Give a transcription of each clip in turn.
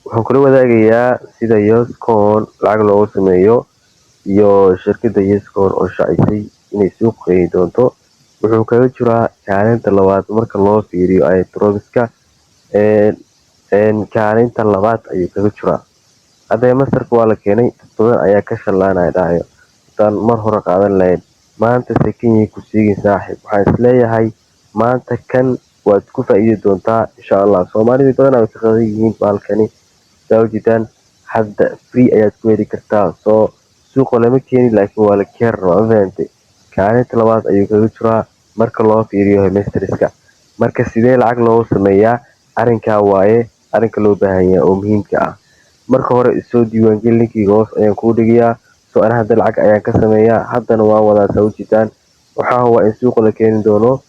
Waxaan kula wadaagayaa sida Yescoin lacag loogu sameeyo iyo shirkadda Yescoin oo shaacisay inay suuq keeni doonto. Wuxuu kaga jiraa kaalinta labaad marka loo fiiriyo airdrops-ka, kaalinta labaad ayuu kaga jiraa. Hadda Hamsterka waa la keenay, dad badan ayaa ka shallaanaya, dhahayo haddaan mar hore qaadan lahayn. Maanta sekin ku siigin, saaxiib. Waxaan isleeyahay maanta kan waad ku faa'iidi doontaa, insha Allah. Soomaalida badan ay ka qadan yihiin bahalkani. Saa ujeedaan, hadda free ayaad ku heli kartaa. Soo suuqa lama keenin, laakiin waa la keeni rabaa, ma fahantay? Kaalinta labaad ayuu kaga jiraa marka loo fiiriyo Hamsterska. Marka sidee lacag loogu sameeyaa? Arrinkaa waaye arrinka loo baahan yahay oo muhiimka ah. Marka hore isoo diiwaangeli, linkiga hoos ayaan kuu dhigayaa. So ana hadda lacag ayaan ka sameeyaa, haddana waan wadaa. Saa ujeedaan, waxaa hubaa in suuqa la keeni doono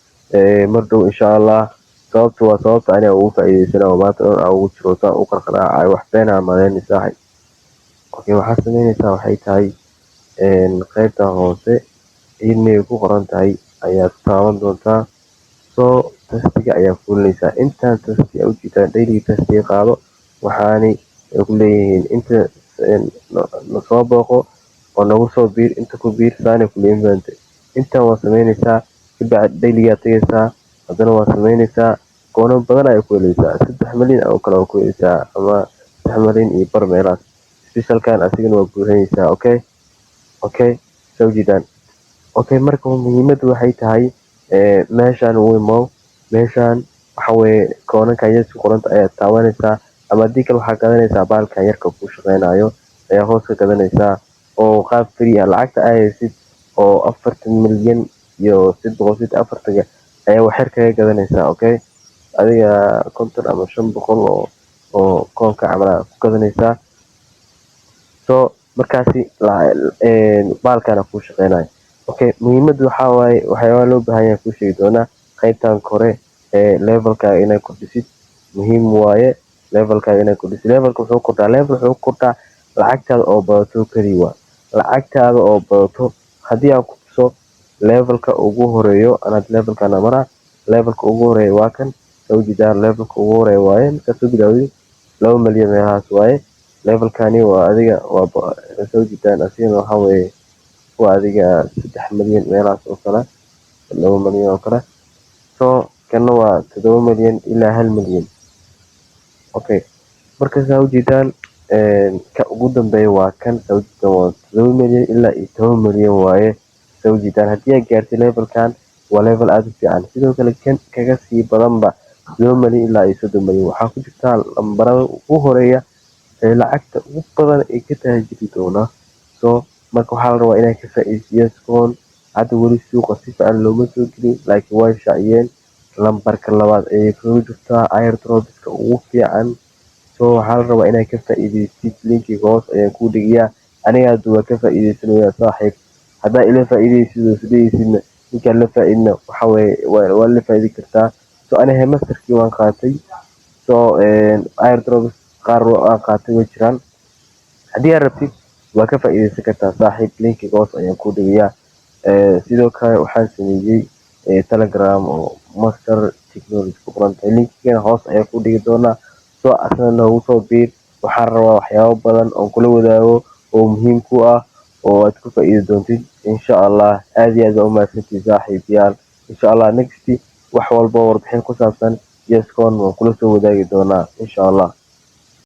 mar dhow, insha Allah. Sababta waa sababta aniga ugu faa'iideysana oo maanta dhan aan ugu jiro, saan u qarqaraacayo. Wax been ah malayn, saaxiib. Okay, waxaad sameynaysaa waxay tahay, qaybta hoose ilmay ku qoran tahay ayaad taaban doontaa. Soo task-iga ayaa fulinaysaa. Intaan task-i ujeedaan, daily task-iga qaado. Waxaanay ku leeyihiin inta na soo booqo oo nagu soo biir, inta ku biir, saanay ku leeyihiin, fahantay? Intaan waa sameynaysaa, kabacdi daily-gaa tagaysaa, haddana waa sameynaysaa. Koono badan ayaa ku helaysaa, 3 milyan oo kale waa ku helaysaa ama 3.5 milyan meelahaas. Specialkan asigana waa buuxinaysaa. Okay, saa ujeedaan. Okay, marka muhiimadda waxay tahay, meeshaan u imow. Meeshaan waxa weeye koonankan yes ku qoranta ayaad taabanaysaa, ama haddii kale waxaad gadanaysaa bahalkan yarka kuu shaqeynayo ayaa hoos ka gadanaysaa oo qaab free ah. Lacagta ay haysid oo 40,640,000 ayaa wax yar kaga gadanaysaa. Okay, adiga 50 ama 500 oo koonka camal aa ku gadanaysaa. So markaasi bahalkan kuu shaqeynayo. Okay, muhiimada waxaa waaye, waxyaabaha loo baahan yahay kuu sheegi doonaa. Qaybtan kore ee levelkaaga inaad kordhisid muhiim waaye. Levelkaaga inaad kordhisid, levelka wuxuu kordhaa, level wuxuu kordhaa lacagtaada oo badato kaliya. Waa lacagtaada oo badato. Haddii aan ku tuso levelka ugu horeeyo, anaad levelkan maraa, levelka ugu horeeyo waa kan. Soo ujeedaa, levelka ugu horeeyo waaye. Markaad soo bilowdid 2 milyan meelahaas waaye. Levelkani waa adiga, waa soo jeedaan, asigana waxaa weeye waa adiga 3 milyan meelahaas oo kale, 2 milyan oo kale. So kana waa 7 milyan ilaa 1 milyan. Okay, marka saa ujeedaan, ka ugu dambeeya waa kan. Saa ujeedaan, waa 7 milyan ilaa iyo 10 milyan waaye. Saa ujeedaan, haddii aad gaartay levelkan, waa level aada u fiican. Sidoo kale kan kaga sii badanba, 7 milyan ilaa iyo 30 milyan, waxaa ku jirtaa lambarada ugu horeeya ee lacagta ugu badan ay ka taajiri doona. So marka waxaa la rabaa inaad ka faa'iidaysid Yescoin. Hadda weli suuqa si fiican looma soo gelin, laakiin way shaaciyeen. Lambarka labaad ayay kaga jirtaa airdropska ugu fiican. So waxaa la rabaa inaad ka faa'iidaysid. Linkiga hoos ayaan kuu dhigayaa. Aniga hadda waa ka faa'iidaysanayaa, saaxiib. Haddaa ila faa'iidaysid oo isdhehaysidna ninkaan la faa'iidna, waxa weeye waa la faa'iidi kartaa. So aniga Hamsterkii waan qaatay. So airdrops qaar waan qaatay, way jiraan. Haddii aad rabtid, waa ka faa'iidaysan kartaa, saaxiib. Linkiga hoos ayaan kuu dhigayaa. Sidoo kale waxaan sameeyey Telegram oo Master Technology ku qoran tahay. Linkigana hoos ayaan ku dhigi doonaa. So asna noogu soo biir. Waxaan rabaa waxyaabo badan oon kula wadaago oo muhiim ku ah oo aad ku faa'iidi doontid, insha Allah. Aad iyo aad baa u mahadsantihiin, saaxiibayaal. Insha Allah next wax walba warbixin ku saabsan Yescoin waan kula soo wadaagi doonaa, insha Allah.